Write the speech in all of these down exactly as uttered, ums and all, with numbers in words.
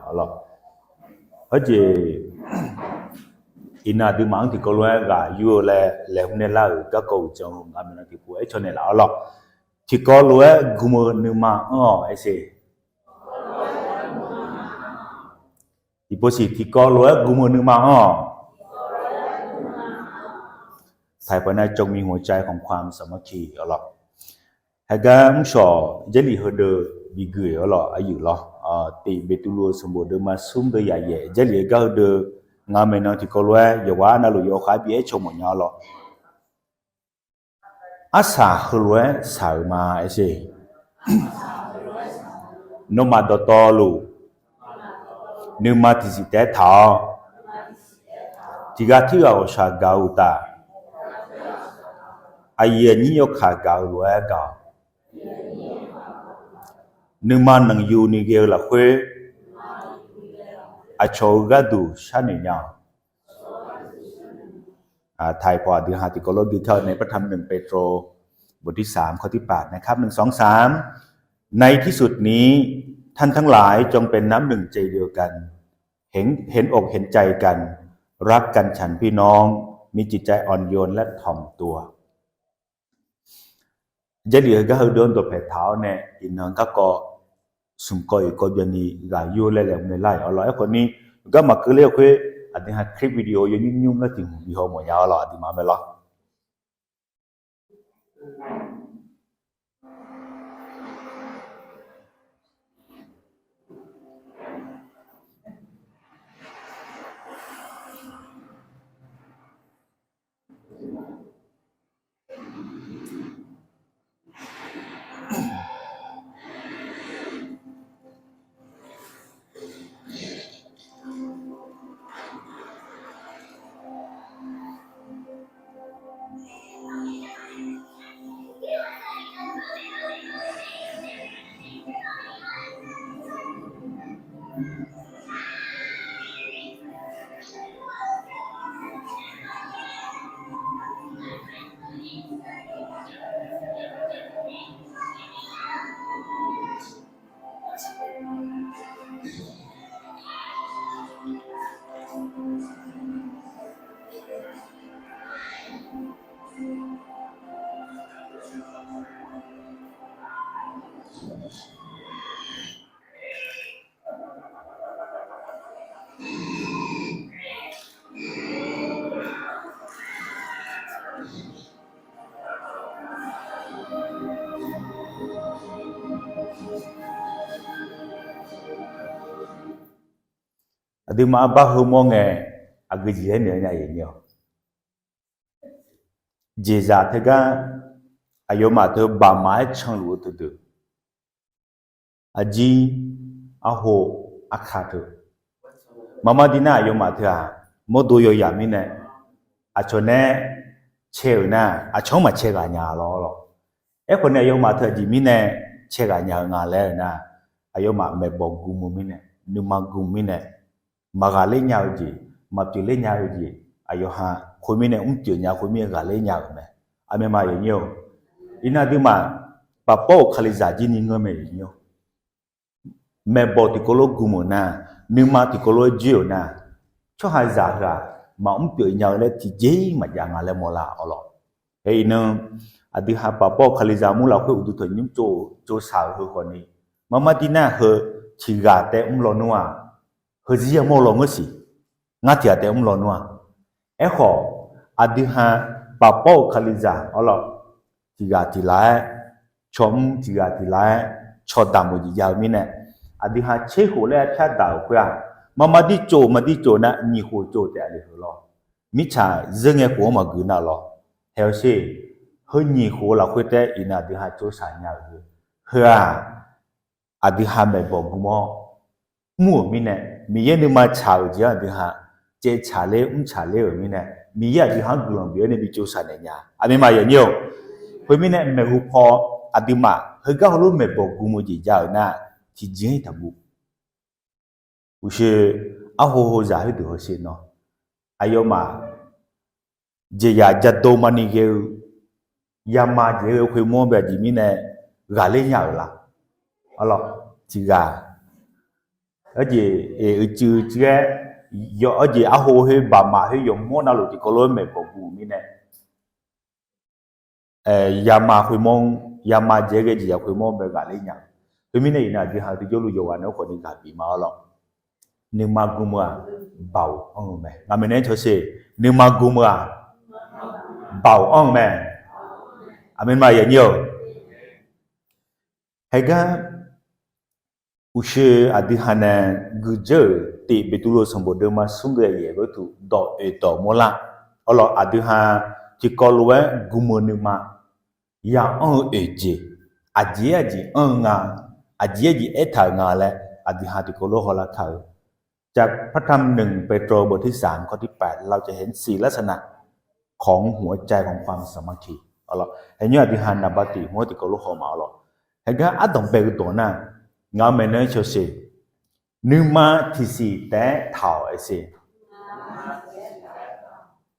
Arlawq, hawjeq iqnan aqduimaf-anr tiqkawv lof-aer ghaq yur-eu laer laeqhmq naeq lar-euq garkawv uqdzan-eu ngar maeqnan tiqpov-aer caw naeqlaf arlawq. Tiqkawv lof-aer gm-eu nuima anr-awq aerse. Tiqpov siq tiqkawv lof-aer gm-eu nuima anr-awq. Taiq pawf nar จงมีหัวใจของความสามัคคี arlawq. Heugar mrshawq Jarlif heudeuq bi gui-euq arlawq, aqyuif lawr. Tiq Beqtuvluv-eu sanqbof deuvma smr deuv yaqyaef Jarlif heugar heudeuq ngar maeqnan tiqkawv lof-aer yawqghaq navluf yawkhav bi aer caw mawf nya arlawq. Arsaq heulof-aer saq-euq ma aerse. Nawmaf dawqtawvluf nuima tiqsiq taef-aer taq-awr, tiqghaq tirghaq ghawqshaq gaq-eu uqtaf, aqyuif aqnyir yawkaq gaq-eu lof-aer gaq-awq. Nuima nanqyuni ghae-eu lafkhoer, aqcawq-eu gharduq sharnoeq nya-awq. Taiq pawf aqdui ha tiqkawv lof-aer gui kar-eu nae พระธรรมหนึ่งเปโตร บทที่สาม ข้อที่แปดนะครับ หนึ่ง สอง สาม ในที่สุดนี้ ท่านทั้งหลายจงเป็นน้ำหนึ่งใจเดียวกัน เห็น เห็นอกเห็นใจกัน รักกันฉันพี่น้อง มีจิตใจอ่อนโยนและถ่อมตัว Jarlif heugar heudeuq-anr dawqpaeq taq-awr nae iqnan garkawv smq kawv iq kawv byanni ghaq yur laer laeqhmq naeq lar-iq arlawq. Aerkhawf ni, garma keuvler-eu khoer aqdui ha clip video yawnymr nymr lar tiq hmq bi haw mawf nya arlawq, aqduimaf bae lawr. Aqduimaf arbar heumawr ngae, aqgeu jeq-aer naeq-eu nya-eu ni-awq. Jeqzaq teugar aqyawfmaf teu baqmaf-aer canluf-eu teudeuq, aqjir, arho, arkaq teu, maqmar dir nar aqyawfmaf teu-aq, mawrdo yawyaq mirnae, aqcawq nae cae-euq nar, aqcawq-anr maqcae ghaq nya lawr lawq. Aerkhawf ni aqyawfmaf teu aqjeq mirnae cae ghaq nya-eu nga laer-eu nar, aqyawfmaf maeqbawq gm-eu mirnae, nuima gm-eu mirnae, maqghaqler nya-eu jeq, maqpyeufler nya-eu jeq, aqyawf ha khoermirnae mrpyeuf nya khoermirnae ghaqler nya-euq mae. Aqmeq ma yawnyir-or, iqnan aqduimaf pafpawr-euq kalizaq jir ni ngeur mae yawnyir-or. Maeqbawq tiqkawv lof gm-euq nar, nuima tiqkawv lof-aer joer-euq nar, tsawrhaqzaq heu-aq, maqmr pyeuf nya-eu laer tiqjeq-ir maqjav nga laer mawrlar awr lawq. Aer iqnan, aqdui ha pafpawr-eu kalizaq mur lafkhoer uqduq tanqnymr tsov tsovshaq-euq heu khawf ni, maqmar dir nar heu tiqghaq taef mr lawnmr-aq, heuzir yamawr lawnmr siq, ngar tiqghaq taef mr lawnmr-aq. Aerkhawf, aqdui ha pafpawr-euq kalizaq awr lawq, tiqghaq tiqlaf-aer cawmr, tiqghaq tiqlaf-aer cawdamq-euq jeq jav-eu mirnae, aqdui ha tserkhof laer arpyar daq-euq khoer-aq, maqmar dir tsov maqdir tsov nar nyiq khof tsov taef-a le heu lawr. Mirtsaq zeur ngae khof-anr maqgeuf nar lawr. Haeq-eu sher, heu nyiq khof-eu lafkhoer taef iqnan aqdui ha tsovshaq nya-euq heu, heu-aq, aqdui ha maeqbawq gm-awr mr-euq mirnae, Miqyaer nuima tsaq-euq jeq-anr aqdui ha caev tsaqler mr tsaqler-euq mirnae, Miqyaer aqdui ha-anr guiqlanq bif-awr nae bi tsovshaq naeq nya. Aqmeq ma yawnyir-or, khoermirnae maeqhu paw aqduimaf heugar heulof maeqbawq gm-eu jeq jav-euq nar, tiqjeq-ir taqguv. Uqshoe, arho hozaq khoerdeuq hawsher nawr, aqyawfmaf jeqzaq jadov maqni ghae-eu, yama jeq-aer ghae-eu khoermawr-anr bae aqjeq mirnae ghaqler nya-euq la? Arlawq, tiqghaq Arjeq, uicuiv cuiv-aer, arjeq arho khoer baqmaf khoer yawqmawr navluf tiqkawv lof-aer maeqbawq guv-eu mirnae, yama khoermawr-anr, yama dzaeq-aer ghae jeq yaq khoermawr-anr bae ghaqler nya-eu. Khoermirnae iqnan aqdui ha-eu tiqjawr luf yawqghaq nae aerkhawf ni ghaq bif ma-awr lawq. Nuima gm-eu-aq, baoq anr-eu mae. Ngaq maeqnan-aer cawsheq, nuima gm-eu-aq, baoq anr-eu mae. Aqmeq ma yanyir-awq. Haegar uqshoe aqdui ha nae guiqdzeur-euq tif Beqtuvluv sanqbof deuvma smr deuq yaeq gharduq dawq oeq dawq mawrlar. Awrlawq aqdui ha tiqkawv lof-aer gm-eu nuima, ya anr-eu oeq jeq, aqjeq aqjeq anr-eu nga, aqjeq aqjeq aertaq-euq nga laer aqdui ha tiqkawv lof hawlar kar-eu. จากพระธรรมหนึ่งเปโตรบทที่สามข้อที่แปด เราจะเห็นสี่ลักษณะของหัวใจของความสามัคคี Haeqnymr aqdui ha naqba tiq hmq-anr tiqkawv lof haw ma-awr lawq. Haegar ardanq bae-eu dawq nar, ngaq maeqnan-aer cawsheq, nuima tiqsiq taef-aer taq-awq aerseq.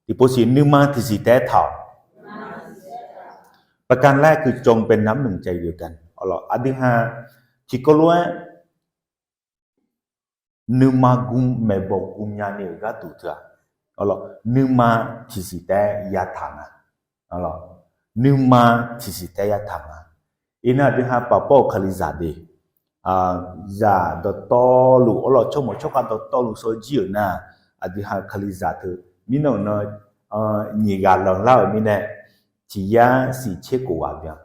Tiqpov siq nuima tiqsiq taef-aer taq-awq. ประการแรกคือจงเป็นน้ำหนึ่งใจเดียวกัน Awrlawq aqdui ha tiqkawv lof-aer nuima gm maeqbawq gm nyani-euq gharduq teu-aq, nuima tiqsiq taef-aer yataq nga. Nuima tiqsiq taef-aer yataq nga. Iqnan aqdui ha pafpawr-eu Kalizaq de, zaq dawqtawvluf awrlawq tsawrmawq tsawrkhav dawqtawvluf shawr jir-euq nar, aqdui ha Kalizaq teu mirnan-euq nan nyiq ghaq lanqlar-euq mirnae, tiq yar siq tser khof ghaq byan.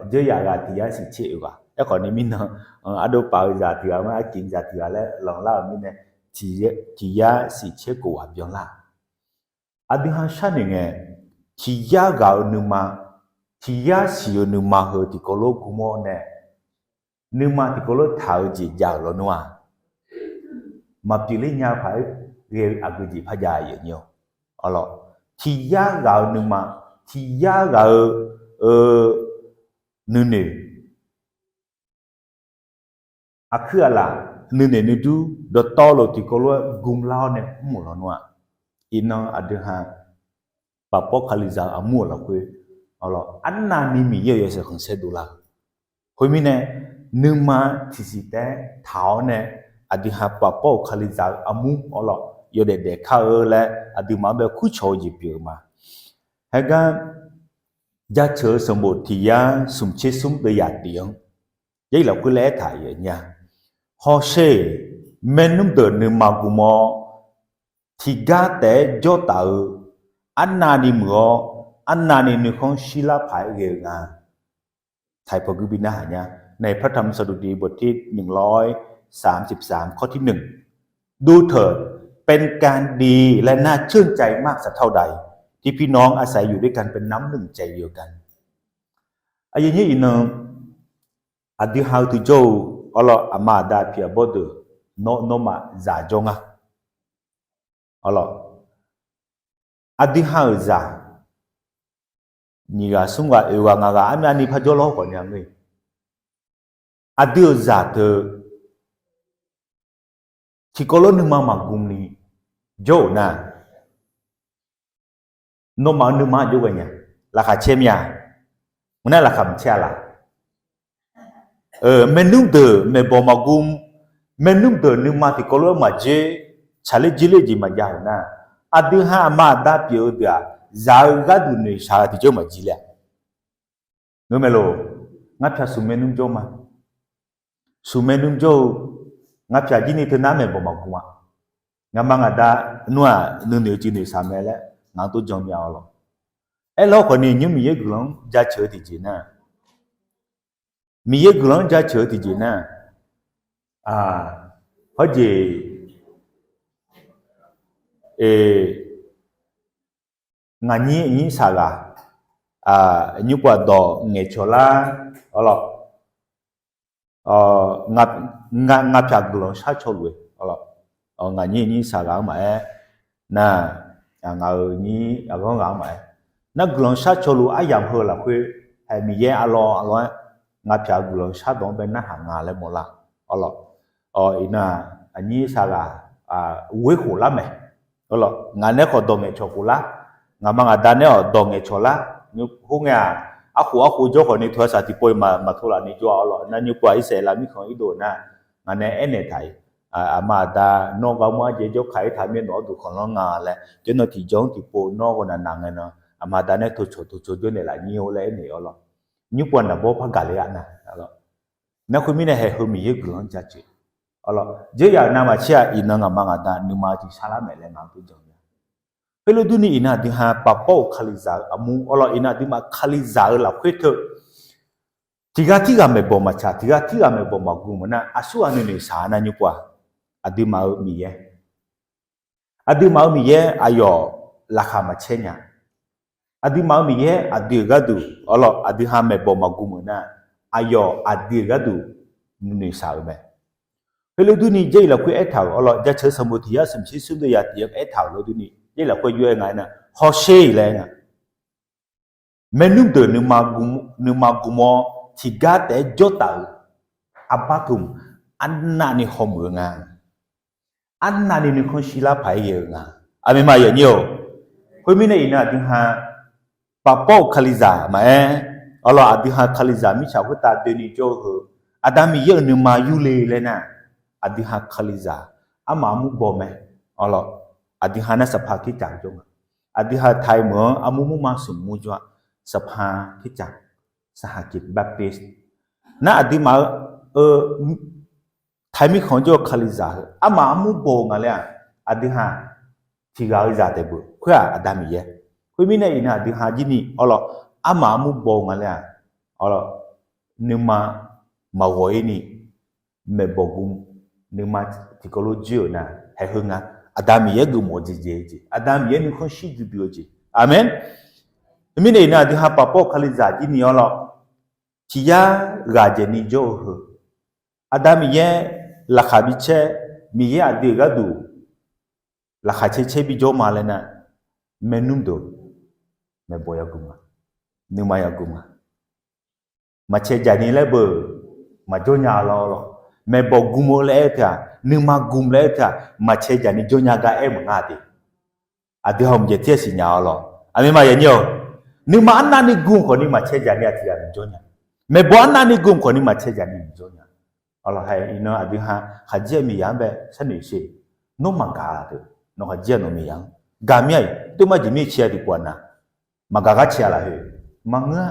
Dzeur yaf ghaq tiq yar siq tser oeq ghaq. Aerkhawf ni mirnan, ardov paf-eu zaq tiq ghaq ma, arkiq zaq tiq ghaq laer lanqlar-euq mirnae, tiq yar siq tser khof ghaq byanlar. Aqdui ha sharnoeq ngae, tiq yar ghaq-eu nuima, tiq yar siq-eu nuima heu tiqkawv lof gm-awr nae, nuima tiqkawv lof taq-eu jeq jav-euq lawnmr-aq, maqpyeuf ler nya paq-aer ghae-eu aqgeu jeq par jav-a. Awrlawq, tiq yar ghaq-eu nuima, tiq yar ghaq-eu nuinoeq, aqkuir aqlaf, nuinoeq nuidur dawqtawvluf tiqkawv lof-aer gmlar-awr nae mr-euq lawnmr-aq, iqnan aqdui ha pafpawr Kalizaq-eu aqmur-euq lafkhoer, arnavni Miqyaer-euq yawshaef khanqsaer dovlar-eu. Khoermirnae, nuima tiqsiq taef-aer taq-awr nae, aqdui ha pafpawr-euq Kalizaq-eu aqmur awrlawq yawdaef daef kar-eu laer aqduimaf-anr bae kurcawq-eu jeq pyeuf-eu ma. Haegar jaceuq-eu sanqbof tiq yar smq tser smr deuv yaf tif-anr, Jarlif lafkhoer laer aertaq-euq nya. Hawsher-eq, maernmr deuq nuima gm-awr, tiqgar taef-aer jawr taf-eu, arnavni muiq-awr, arnavni nuikhanr shirlar paq-aer ghae-eu nga. Taqi pawqguir bi narhaq nya. Naef พระธรรมสดุดีบทที่ หนึ่งร้อยสามสิบสาม ข้อที่หนึ่ง ดูเถิด เป็นการดีและน่าชื่นใจมากสักเท่าใด ที่พี่น้องอาศัยอยู่ด้วยกันเป็นน้ำหนึ่งใจเดียวกัน Aqyuif nyir iqnan, aqdui ha-eu tiqjawr-eu, awrlawq aqma aqda pyeuf aqbawr deuq, nawr nawmaf zaq jawr nga. Awrlawq, aqdui ha-euq zaq, nyiq ghaq smr ghaq oeq ghaq ngaq ghaq armyavni par jawr lawr khawf nya ngeur. Aqdui-euq zaq teu tiqkawv lof nuima maqgm ni jawr-euq nar, nawmaf-eu nuima aq jov ghae nya. Laqkhaq caer mya. Ngeur nar laqkhaq maqcaer-a laq? Maernmr deuq maeqbawq maqgm, maernmr deuq nuima tiqkawv lof-aer maqjer, tsaqler jirler jeq maqjav-euq nar, aqdui ha aqma aqda pyeuf-eu deuq-aq, zaq-eu gharduq noeqshaq-eu tiqjawr maqjir ler-a. Ngeur mae loq, ngar pyaq smq maernmr jawr ma. Smq maernmr jawr-eu, ngar pyaq jirni teunar maeqbawq maqgm-a. Ngaqma ngaqda nmr-aq nuinoeq cuivnoeq shaq mae laer ngaq-anr tov jan mya-awr lawq. Aerlawr khawfni nymr Miqyaer guiqlanq-anr jaceuq-eu tiqjeq nar, Miqyaer guiqlanq-anr jaceuq-eu tiqjeq nar, hawjeq, ngaq nyir nyir shaq ghaq, nymr pov-aq dawq ngaeqcawq lar, awrlawq, ngaq pyaq guiqlanq shar cawluf-eu, ngaq nyir nyir shaq ghaq-anr maqaer, nar, ngaq-euq nyir aqghanr ghaq-anr maqaer, nar guiqlanq shar cawluf aryamq heu lafkhoer, haeq Miqyaer arlawr arlawr-aer ngaq pyaq guiqlanq shardawq-anr bae narhaq nga laer mawrlar, awrlawq. Iqnan aqnyir shaq ghaq ghoer khof lar mae. Awrlawq, ngaq nae khawf dawq ngaeqcawq khof lar, ngaqma ngaqda nae-awq dawq ngaeqcawq lar. Khoerngae-aq, arkhof arkhof jawr khawfni teu-aq saq tiqpov-iq maqtov laf ni jawr-a. Awrlawq, nar nymr pov-aq Irsaqleqlav mirkhanq irdov-eu nar, ngaq nae aernaeq taq-iq, aqma aqda nawr garmr arjaev jawrka-ir taq mir-aer nawq-anr duqkhanq lanr nga laer, jawrnan tiqjawr-anr tiqpov nawr ghawqnaq naq ngae nan, aqma aqda nae tocawq tocawq jawrnaeq laf nyir-or laer aernaeq-awr lawr. Nymr pov-aq naqbawr par gaqler-a nar. Nar khoermirnae haeq heu Miqyaer guiqlanq-anr jaceuq. Aqlawr, dzeur yaf-euq navmaqtser-aq, iqnan ngaqma ngaqda nuima tiq sharlar maeq laer ngaq-anr tov jan-eu nya. Khoerlof durni iqnan aqdui ha pafpawr-euq Kalizaq-eu aqmur, aqlawr iqnan aqduimaf Kalizaq-eu lafkhoer teu tiqghaq tirghaq maeqbawq maqtsaq, tiqghaq tirghaq maeqbawq maqgm-euq nar, aqsurghaq nuinoeq shaq-a nar nymr pov-aq, aqduimaf-euq Miqyaer. Aqduimaf-euq Miqyaer aqyawf laqkhaq maqcaer nya. Aqduimaf-euq Miqyaer aqdui-euq gharduq, aqlawr aqdui ha maeqbawq maqgm-euq nar, aqyawf aqdui-euq gharduq nuinoeq shaq-eu mae. Khoerlof durni Jarlif lafkhoer aertaq-euq, aqlawr Jaceuq-eu sanqbof tiq yar smq tser smr deuv ya tiq yar aertaq-euq lof durni Jarlif lafkhoer yaw-aer nga aernar, hawsher-iq laer aer nga. Maernmr deuq nuima gm-awr tiqgar taef-aer jawrtaf-euq arbar tmq arnavni hawmuiq-eu nga. Arnavni nuikhanr shirlar paq-aer ghae-eu nga. Aqmeq ma yanyir-or. Khoermirnae iqnan aqdui ha pafpawr-euq Kalizaq maqaer, aqlawr aqdui ha Kalizaq mirtsaq khoertav doeni jawr-eu heu, Aqda Miqyaer-euq nuima yurle laer nar, aqdui ha Kalizaq armaf armur baw mae. Aqlawr aqdui ha nar saqpaq kirtsaq jawr nga. Aqdui ha Taiq meuq-anr armur murma smq mur jawr-a, saqpaq kirtsaq, saqhaq kiq Baptist nar aqduimaf-eu Taiq mirkhanq jawr-eu Kalizaq heu armaf armur baw-eu nga laer-aq, aqdui ha tiqghaq-eu zaq taef beu khoer-aq Aqda Miqyaer. Khoermirnae iqnan aqdui ha jir ni, aqlawr armaf armur baw-eu nga laer-aq, aqlawr nuima maqghawq-ir ni maeqbawq gm, nuima tiqkawv lof joer-euq nar, haeq heu nga. Aqda Miqyaer geufmawf-eu jeq jeq-eu jeq, Aqda Miqyaer nuikhanr shir duidui-eu jeq. Aqmeq. Khoermirnae iqnan aqdui ha pafpawr-eu Kalizaq jir ni, aqlawr tiq yar ghaq dzaeqni jawr-eu heu, Aqda Miqyaer laqkhaq bicaer, Miqyaer aqdui-euq gharduq laqkhaq caer caer bijawr ma laer nar, maernmr deuq maeqbawq yagm nga, nuima yagm nga. Maqcae jaqni laer beu maqjawr nya lawr lawr. Maeqbawq gm-eu laer aer-eu teu-aq, nuima gm laer aer-eu teu-aq, maqcae jaqni jawr nya gar aer maqngar de. Aqdui ha mqjeq tir-a siqnya-awr lawr. Aqmeq ma yanyir-or. Nuima arnavni gm khawfni maqcae jaqni aqtiq ghaq maqjawr nya. Maeqbawq arnavni gm khawfni maqcae jaqni maqjawr nya. Aqlawr hae iqnan aqdui ha khaqdzer-a Miqyaer-anr bae sharnoeq sher. Nawr maqgaq-a deuq, nawq khaqdzer-a nawq Miqyaer-anr gaq mir-a-iq, deurma jeq mir cae-a tiqpov-aq nar, maqgaq gar cae-a lafkhoer maqngeur-a.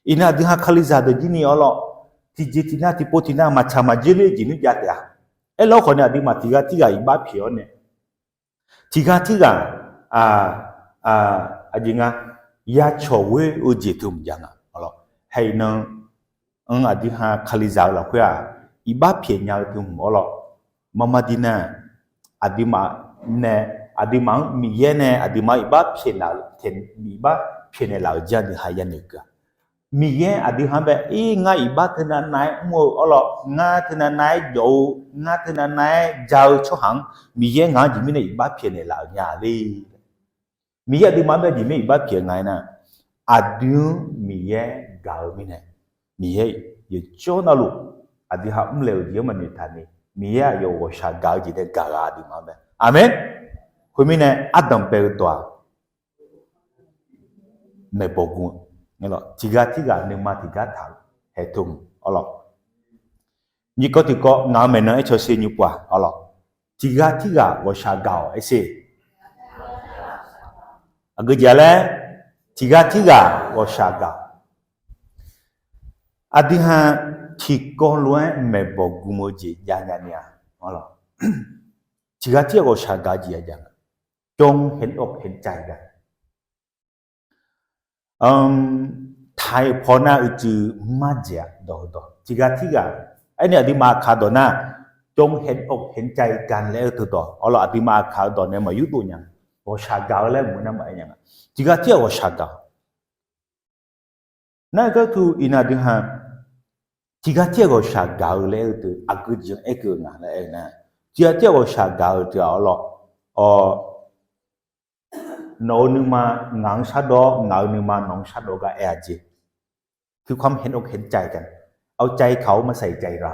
Iqnan aqdui ha Kalizaq deuq jir ni, aqlawr tiqjeq tiqnav tiqpov tiqnav maqtsaq maqdzer ler-eu jeq nmr jav taef-a. Aerlawr khawfni aqduimaf tiqghaq tirghaq iqbax pyaeq-awr nae, tiqghaq tirghaq aqjeq nga, ya cawq ghoer-eu jeq teu mq jav nga. Aqlawr hae iqnan-anr aqdui ha Kalizaq-eu lafkhoer-aq, iqbax pyaeq nya-eu teu hmq-awr lawr, marmar dir nar, aqduimaf nae, aqduimaf-anr Miqyaer nae aqduimaf-anr iqbax pyaeqnaeq, iqbax pyaeqnaeq laf-euq jeq aqdui ha yanoeq keuv-a. Miqyaer aqdui ha-anr bae-ir, ngar iqbax teunav nav-aer mr-eu, aqlawr ngar teunav nav-aer jawf-eu, ngar teunav nav-aer ja-eu tsawrhaq-anr Miqyaer ngaq-anr jeq mirnae iqbax pyaeqnaeq laf-euq nya le. Miqyaer aqduimaf-anr bae jeq mirnae iqbax pyaeq nga-aer nar, aqdui-anr Miqyaer gaq-eu mirnae, Miqyaer yawqjawr navluf aqdui ha mrlaeq-euq jeq-anr maqnoeq taq ni, Miqyaer aqyawf ghawqshaq gaq-eu jeq nae gaq ghaq aqduimaf-anr bae. Aqmeq. Khoermirnae ardanq bae-eu dawq-aq, maeqbawq gm-eu, tiqghaq tirghaq nuima tiqgar taq-eu haeq teu hmq-awr lawr. Nyiq kawv tiqkawv ngaq-euq maeqnan aer cawsher nymr pov-aq, aqlawr tiqghaq tirghaq ghawqshaq gaq-awq aer sher. Aqgeu jeq-a laer, tiqghaq tirghaq ghawqshaq gaq-awq. Aqdui ha tiqkawv lof-aer maeqbawq gm-eu jeq jav nya ni-a, tiqghaq tirghaq ghawqshaq gaq-eu jeq jav nya nga. จงเห็นอกเห็นใจกัน Taiq paw nar uicuiv marjaeq-a dawq heudawq tiqghaq tirghaq, aernae aqduimaf aqkaq dawq nar, จงเห็นอกเห็นใจกัน laer-eu teudawq, awrlawr aqduimaf aqkaq-eu dawq nae maqyurdov nya. Ghawqshaq gaq-eu laer mq-eu nar maqaer nya nga. Tiqghaq tirghaq ghawqshaq gaq-awq. Nar-eu gartu iqnan aqdui ha tiqghaq tirghaq ghawqshaq gaq-eu laer-eu teu aqgeu jeq-anr aerkeuv-eu nga laer aer-eu nar, tiqghaq tirghaq ghawqshaq gaq-eu teu-aq, awrlawr, nawq-eu nuima ngaq-anr shardawv-awr, ngaq-eu nuima nawq-anr shardawv gar aer-a jeq. คือความเห็นอกเห็นใจกัน เอาใจเขามาใส่ใจเรา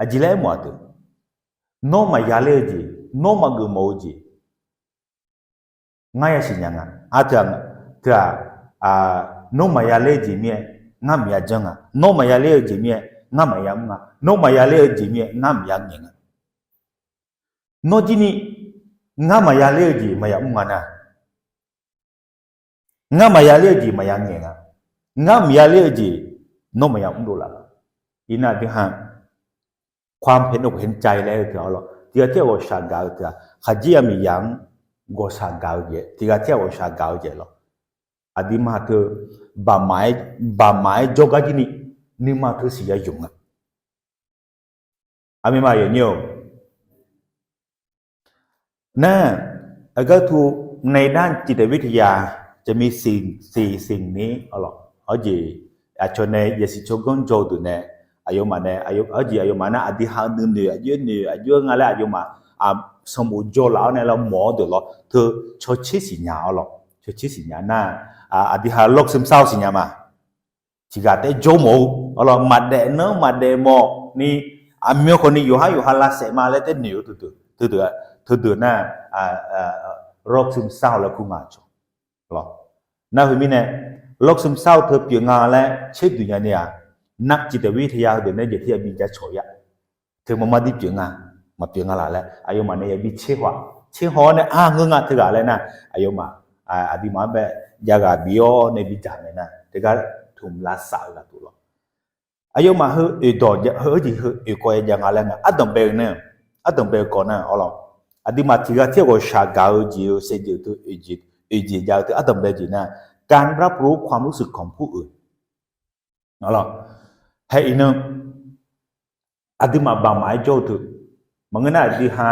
Aqjeq laer aermawf-aq deuq, nawr maqya ler-eu jeq, nawr maqgeuf mawf-eu jeq, ngar yasiq nya nga. Aqteu-aq, teu-aq, nawr maqya ler-eu jeq mir-aer ngar maqya janr nga. Nawr maqya ler-eu jeq mir-aer ngar maqya mr nga. Nawr maqya ler-eu jeq mirnae ngar maqya ngaeq nga. Nawr jir ni ngar maqya ler-eu jeq maqya mr nga nar, ngar maqya ler-eu jeq maqya ngaeq nga. Ngar maqya ler-eu jeq nawr maqya mrdov laf nga. Iqnan aqdui ha ความเห็นอกเห็นใจ laer-eu teu-aq lawr, tiqghaq tir-aq ghawqshaq gaq-eu teu-aq, khaqdzerzaq miqzaq-anr ghawqshaq gaq-eu jeq, tiqghaq tir-aq ghawqshaq gaq-eu jeq lawr. Aqduimaf teu baqmaf-aer jawrgar jir ni nuima teu siqya yamq nga. Aqmeq ma yawnyir-or. Nar, aqgar tu ในด้านจิตวิทยา จะมีสิ่งสี่สิ่งนี้ arlawq. Arjeq aqcawq nae yasiq tsawrganr jawr-eu deuq nae, aqyawfmaf nae, arjeq aqyawfmaf nar aqdui ha nuinoeq aqjox noeq aqjox nga laer aqyawfmaf sanqbof jawr laf-awr nae lar mawf-awr deuq lawr teu cawtser siqnya arlawq. Cawtser siqnya nar, aqdui ha โรคซึมเศร้า siqnya ma. Tiqghaq taef jawr mawf-eu arlawq, maqdaef nanr maqdaef mawf ni, aqmyan khawf ni yawqhar yawqha lavsaef ma laer taef noeq-eu teudeuq, teudeuq nar, โรคซึมเศร้า laer kur nga cawq. Nar heu mirnae โรคซึมเศร้า teu pyeuf nga laer tserduq nya ni-aq, นักจิตวิทยา heudeuq nae jeq tir yabi jacawq-ir-a. Teu marmar dir pyeuf nga, maqpyeuf nga laf laer aqyawfmaf nae yabi tserhaw-a. Tserhaw-awr nae ar ngeur nga teughaq laer nar, aqyawfmaf aqduimaf-anr bae jav ghaq bi-awr nae bi dzaq mae nar, teugar tmq lavsav-eu ghaq tuf lawr. Aqyawfmaf heu oeqdawq heu oeqjeq heu oeqkawv ya jav nga laer nga ardanq bae-eu nar, ardanq bae-eu kawv nar arlawq, aqduimaf tiqghaq tir-aq ghawqshaq gaq-eu jeq-eu saevdzeuf teu oeqjeq jav-eu teu ardanq bae jeq nar, การรับรู้ความรู้สึกของผู้อื่น Hae iqnan aqduimaf baqmaf-aer jawr-eu teu, maqngeur nar aqdui ha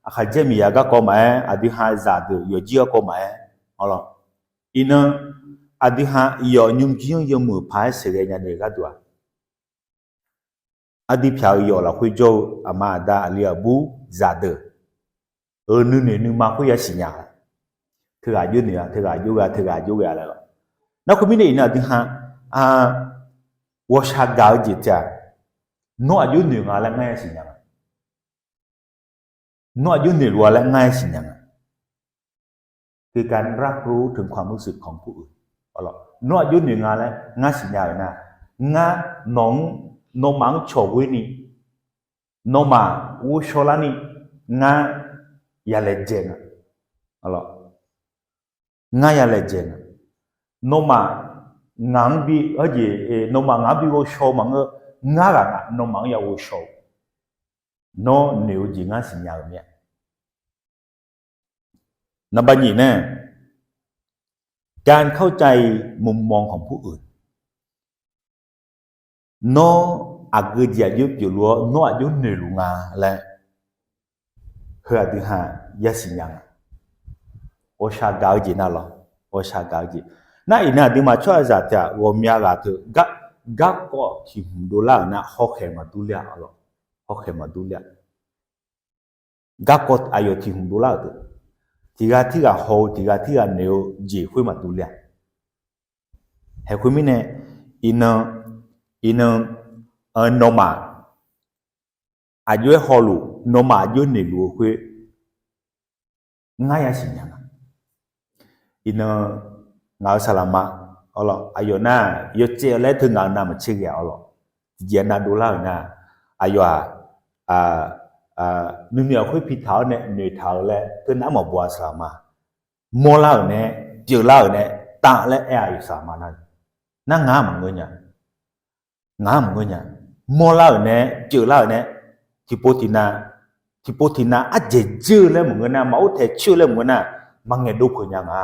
aqkhaq dzaer miqya garkawv maqaer, aqdui ha zaqdeuq yawqjir garkawv maqaer, arlawq, iqnan aqdui ha yawf nymrjir-anr yawmuiq paq-aer sheuqghae nya nae-eu gharduq-aq, aqdui pyaq-eu yawf lafkhoer jawr-eu aqma aqda aqli aqbur zaqdeuq-euq nuinoeq nuima khoer yasiq nya-a. Teughaq jawr noeq-a, teughaq jawr ghae, teughaq jawr ghae laer lawr. Nar khoermirnae iqnan aqdui ha ghawqshaq gaq-eu jeq taef-aq, nawr aqjox noeq nga laer ngar yasiq nya nga. Nawr aqjox noeqluf-a laer ngar yasiq nya nga. คือการรับรู้ถึงความรู้สึกของผู้อื่น Nawr aqjox noeq nga laer ngar siqnya-euq nar, ngar nawq-anr, nawmaf-anr cawq ghoer ni, nawmaf ghovshaw larni, ngar ya laejae nga. Ngar ya laejae nga. Nawmaf ngaq-anr bi, nawmaf ngaq-anr bi ghovshaw maqngeur, ngar ghaq ngaq nawmaf-anr ya ghovshaw-eu. Nawr noeq-eu jeq ngar siqnya-euq mir-a. Naqbaq nyiq nae, การเข้าใจมุมมองของผู้อื่น Nawr aqgeu jeq aqjox pyeufluf-awr nawr aqjox noeqluf nga laer, heu aqdui ha yasiq nya nga. Ghawqshaq gaq-eu jeq nar lawr, ghawqshaq gaq-eu jeq. Nar iqnan aqduimaf tsawrhaqzaq taef-aq ghawqmya ghaq teu, garkawv tiq hmq dovlar-euq nar hawkhaeq maqdur ler-a lawr, hawkhaeq maqdur ler-a. Garkawv aqyawf tiq hmq dovlar-euq teu, tiq ghaq tirghaq haw-eu, tiq ghaq tirghaq noeq-eu jeq khoer maqdur ler-a. Haeq khoermirnae, iqnan, iqnan, nawmaf aqjox-aer hawluf, nawmaf aqjox noeqluf-eu khoer ngar yasiq nya nga. Iqnan ngaq-euq saqlaqma, aqyawf nar yawcaev-eu laer teu ngaq-euq navmaqtser ghae-a lawr. Tiqjeq nav dovlar-euq nar, aqyawf-aq, nuinoeq aqkhoer pitaq-awr nae noeqtaq-eu laer teu nar maqbaw-a saqlaqma. Mawrlar-euq nae, pyeuflar-euq nae, tav laer aer-a yawf saqlaqma nar. Nar ngar maqngeur nya. Ngar maqngeur nya. Mawrlar-euq nae, pyeuflar-euq nae, tiqpov tiqnav, tiqpov tiqnav ardzaeq dzeur-eu laer maqngeur nar, maqor taeq coer-eu laer maqngeur nar, maqngaeq dov peuq nya nga.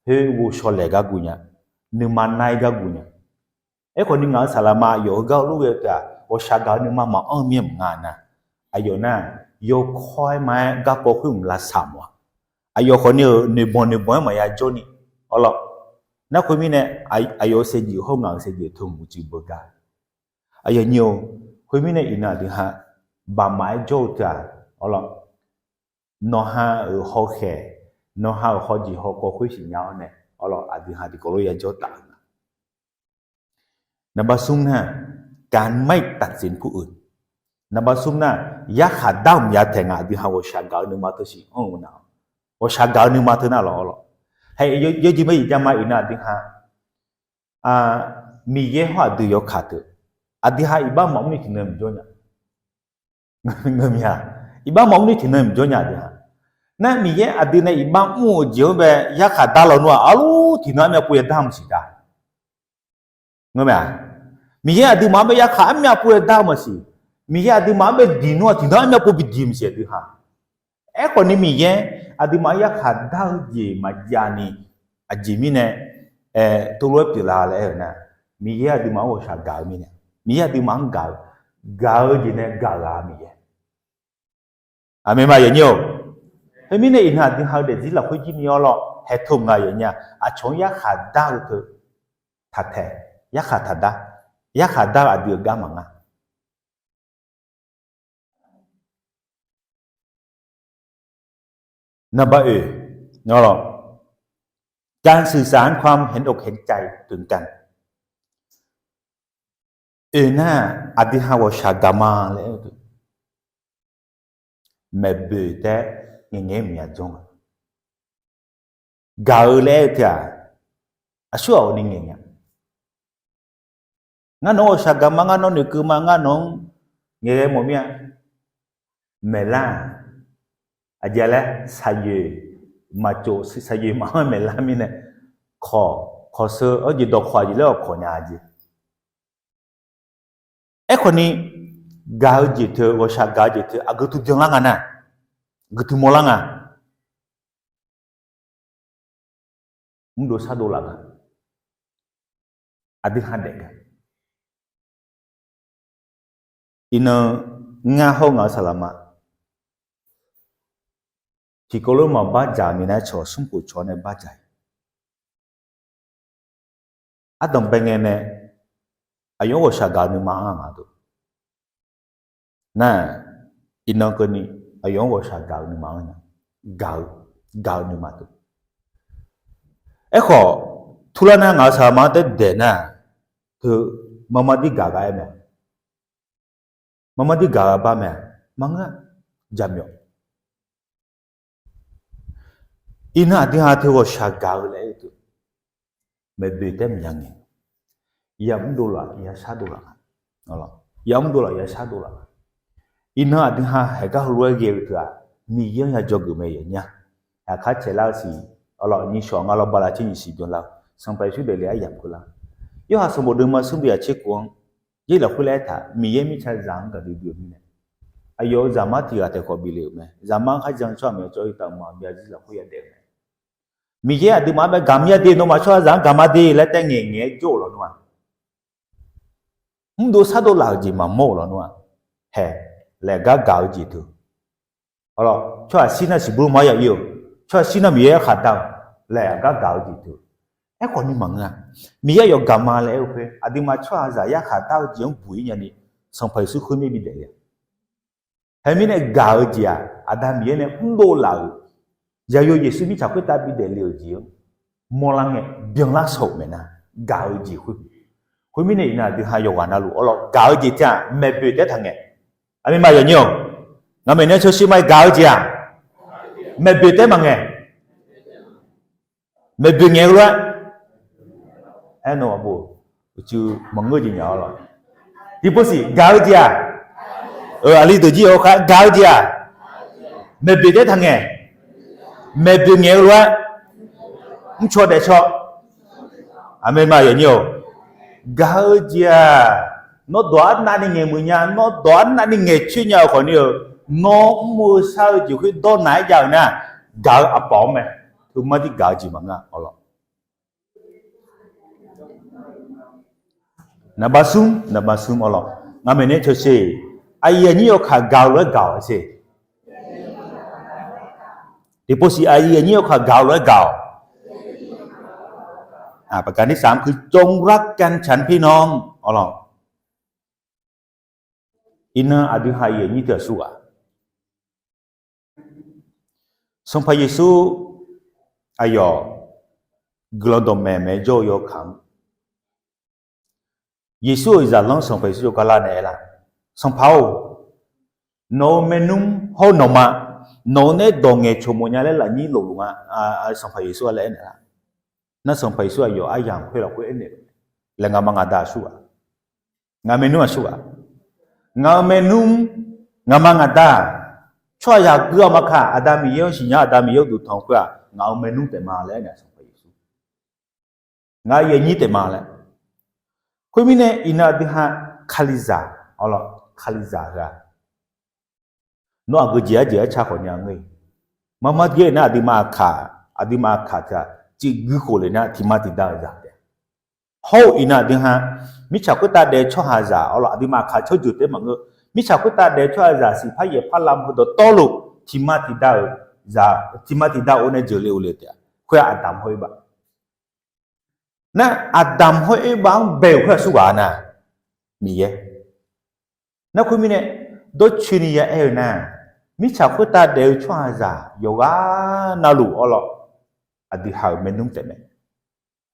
Khoer ghovshaw laeq gar guv nya, nuima nar-ir gar guv nya. Aerkhawf ni ngaq-euq saqlaqma yawf heugar heulof ghae-eu teu-aq, ghawqshaq gaq-eu nuima maqanr-eu mir-a maqnga nar, aqyawf nar, yawkawr-aer ma-aer garkawv khoer mq lavsaq mawf-a. Aqyawf khawf ni-euq noeqbanq noeqbanq-aer maqya jawr ni, arlawr. Nar khoermirnae, aqyawf-euq saevdzeuf hawr ngaq-euq saevdzeuf teu mq uqcif beugar. Aqyawf nyi-or, khoermirnae iqnan aqdui ha baqmaf-aer jawr-eu teu-aq, arlawr, nawqha-euq hawkhaeq, nawqha-euq hawjeq hawkawv khoer siqnya-awr nae, arlawr, aqdui ha tiqkawv lof ya jawr taf-eu nga. Naqbaq smr nar, การไม่ตัดสินผู้อื่น. Naqbaq smr nar, yarkhaq dar mq ya taeq ngaq aqdui ha ghawqshaq gaq-eu nuima teu siq anr-eu nar, ghawqshaq gaq-eu nuima teu nar lawr, arlawr. Hae, yawjeq majeq javma iqnan aqdui ha Miqyaer hawr aqdui yawkaq teu, Aqdui ha iqbax maqmr ni tiqnan mqjawr nya. Iqbax maqmr ni tiqnan mqjawr nya aqdui ha. Nar Miqyaer aqdui nae iqbax mr-euq jeq-anr bae yarkhaq dar lawnmr aqluf tiqnan armyav pov yadar maqsiq da. Ngeur mae-a. Miqyaer aqduimaf-anr bae yarkhaq armyav pov yadar-eu maqsiq. Miqyaer aqduimaf-anr bae diq nmr-aq tiqnan armyav pov bidiq maqsiq aqdui ha. Aerkhawf ni Miqyaer aqduimaf-anr yarkhaq dar-eu jeq maqjav ni, aqjeq mirnae, teulof-aer pyeuflar laer aer-eu nar, Miqyaer aqduimaf-anr ghawqshaq gaq-eu mirnae, Miqyaer aqduimaf-anr gaq-eu, gaq-eu jeq nae gaq ghaq Miqyaer. Aqmeq ma yanyir-or. Khoermirnae iqnan aqdui ha-eu daefzir lafkhoer jir ni-awr lawr haeq teu nga yanyir-a, aqcawq-anr yarkhaq dar-eu teu taqtaeq, yarkhaq taqdar, yarkhaq dar-eu aqdui-euq gar maqnga. Naqba oeq, การสื่อสารความเห็นอกเห็นใจถึงกัน. Oeq nar, aqdui ha ghawqshaq gaq ma laer aer-eu teu, maeqboeq taef-aer ngaeqngaeq-aer maqya janr-a. Gaq-eu laer aer-eu teu-aq, aqsurghaq awq ni ngaeq nya. Ngar nawq-anr ghawqshaq gaq ma, ngar nawr noeqkeuv ma, ngar nawq-anr ngaeqghae mawf mir-a. Maeqlar-aq, aqjeq laer saqyoeq maqtsof, saqyoeq maqanr maeqlar mirnae, kawq, kawqsheu-awr jeq dawqkawq aqjeq laer awq kawq nya jeq. Aerkhawf ni, gaq-eu jeq teu, ghawqshaq gaq-eu jeq teu aqgeu teu byanlar nga nar, aqgeu teu mawrlar nga. Mrdov shardov laf nga. Aqdui ha daef nga. Iqnan ngar hawr ngaq-eu saqlaqma, tiqkawv lof maqbar dzaq-eu minav cawq smrkhof cawq nae bar dzaq-ir. Ardanq bae ngae nae aqyawf-anr ghawqshaq gaq-eu nuima-anr nga deuq. Nar, iqnan keuvni aqyawf-anr ghawqshaq gaq-eu nuima-anr nya. Gaq-eu, gaq-eu nuima deuq. Aerkhawf, turlar nar ngaq-euq saqlaqma-anr taef daeq nar, teu marmar dir gaq gaq-aer mae. Marmar dir gaq gaq bar mae. Maqngeur-a. Jaqmyawf. Iqnan aqdui ha teu ghawqshaq gaq-eu laer aer-eu teu, maeqboeq taef-aer maqya ngaeq. Ya mrdov laf, ya shardov laf nga. Ya mrdov laf, ya shardov laf nga. Iqnan aqdui ha haeq gar heulof-aer ghae-eu teu-aq, Miqyaer-anr ya dzawgeuf mae yanyir-a. Aqkar caeqlar-eu siq, arlawq nyiq shawq nga lawr bala tser nyiq siq byanlar-eu Sanqpaq Yeqsur daefle aryamq keuvlar. Yorhaq sanqbof deuvma smrbi aqtser kov-anr, yaer lafkhoer laer aertaq, Miqyaer mirtsaqzaq-anr gaqdui dui-eu mirnae, aqyawf-euq zaqmar tiq ghaq taeq khawf bif le-euq mae. Zaqmar kharjan tsawrhaq maeq-eu tsawrhaq-eu taf maqbyav zir lafkhoer yadaef-eu mae. Miqyaer aqduimaf-anr bae gaq mya de, nawmaf tsawrhaqzaq-anr gaq ma de laer taef ngaeq ngaeq-aer jawr-euq lawnmr-aq, mrdov shardov laf-euq jeq maqmawr-euq lawnmr-aq, haeq, laeq gar gaq-eu jeq teu, tsawrhaq shir nar siqbur ma-anr ya ir-eu, tsawrhaq shir nar Miqyaer aerkhaq dar-eu, laeq aqgar gaq-eu jeq teu. Aerkhawf ni maqngeur-a. Miqyaer aqyawf gaq ma laer aer-eu khoer, aqduimaf tsawrhaqzaq yarkhaq dar-eu jeq-anr buq-ir nyani, Sanqpaq Yeqsur khoermir bidaef le-a. Khoermirnae gaq-eu jeq-aq, Aqda Miqyaer nae mrdov laf-euq, Zaqyo Yeqsur mirtsaq khoertav bidaef le-euq jeq-anr mawrlar ngae byanlar shawq-euq maeqnar, gaq-eu jeq khoer. Khoermirnae iqnan aqdui ha yawqghaq navluf arlawq gaq-eu jeq taef-aq maeqboeq taef-aer taqngaeq. Aqmeq ma yawnyir-awq. Ngaq maeqnaeq-aer cawsher ma-aer gaq-eu jeq-aq, maeqboeq taef-aer maqngaeq. Maeqboeq ngaeq-eu lof-aer, aernaw aqbo, uqcif maqngeur jeq nya-awr lawq. Tiqpov siq gaq-eu jeq-aq, aqli deuq jir-awr khar gaq-eu jeq-aq, maeqboeq taef-aer taqngaeq. Maeqboeq ngaeq-eu lof-aer, mrcaw daefcaw. Aqmeq ma yawnyir-awq. Gaq-eu jeq-aq, nawr dawq arnavni ngaeq muiq nya, nawr dawq arnavni ngaeqcoer nya-euq khawf ni-eu, nawr mr-eu shar-eu jeq khoer dawr naq-aer jav-euq nar, gaq-eu aqpawf-anr mae. Teu mar dir gaq-eu jeq maqngeur-a arlawq. Naqba smr, naqba smr arlawq. Ngaq maeqnaeq-aer cawsher, aqyuif aqnyir yawkaq gaq-eu lof-aer gaq-awq sher. Tiqpov siq aqyuif aqnyir yawkaq gaq-eu lof-aer gaq-awq. ประการที่สามคือ จงรักกันฉันพี่น้อง arlawq. Iqnan aqdui ha aqyuif aqnyir teu aqsurghaq, Sanqpaq Yeqsur aqyawf guiqlanq dawqmaeq maeq-aer jawr-eu yawkaq-anr, Yeqsur-euq zaqlanr Sanqpaq Yeqsur jawrgar lar naeq-aer lar, Sanqpaq-or, nawq-euq maernmr hawr-eu nawqma, nawq-eu nae dawq ngaeqcawq mawf nya laer lafnyir lofluf nga. Sanqpaq Yeqsur-a laer aernaeq lar. Nar Sanqpaq Yeqsur aqyawf aryamq khoer lafkhoer aernaeq-eu laer nga'maf nga'da aqsurghaq Ngaq maernmr aqsurghaq. Ngaq-euq maernmr, ngaqma ngaqda-aq, tsawrhaqzaq guiqlanq maqkaq, Aqda Miqyaer-anr siqnya, Aqda Miqyaer uqduq tanq khoer-aq, ngaq-euq maernmr taef ma laer aer-a, Sanqpaq Yeqsur. Ngaq-euq yaeqnyir taef ma laer. Khoermirnae, iqnan aqdui ha Kalizaq, arlawr, Kalizaq heu-aq, nawr aqgeu jeq-aer jeq-aer car khawf nya ngeur-iq. Marmar dir-aer nar, aqduimaf aqkaq, aqduimaf aqkaq teu-aq, ciqgui khof le nar tiqma tiqda-euq zaq taef. Hawr-eu iqnan aqdui ha, mirtsaq khoertav daef-eu tsawrhaqzaq, arlawr, aqduimaf aqkaq tsawrjeuq taef maqngeur. Mirtsaq khoertav daef-eu tsawrhaqzaq siqpar yaeqpar lam heudawq tawrluf, tiqma tiqda-euq zaq, tiqma tiqda-euq nae jeuqle-eu le taef-a. Khoer-aq, Aqdamq hawr Erbav. Nar, Aqdamq hawr Erbav-anr bae-euq khoer aqsurghaq nar, Miqyaer. Nar khoermirnae, dawrcoeni ya aer-eu nar, mirtsaq khoertav daef-eu tsawrhaqzaq yawqghaq navluf, arlawr, aqdui ha-euq maernmr taef mae.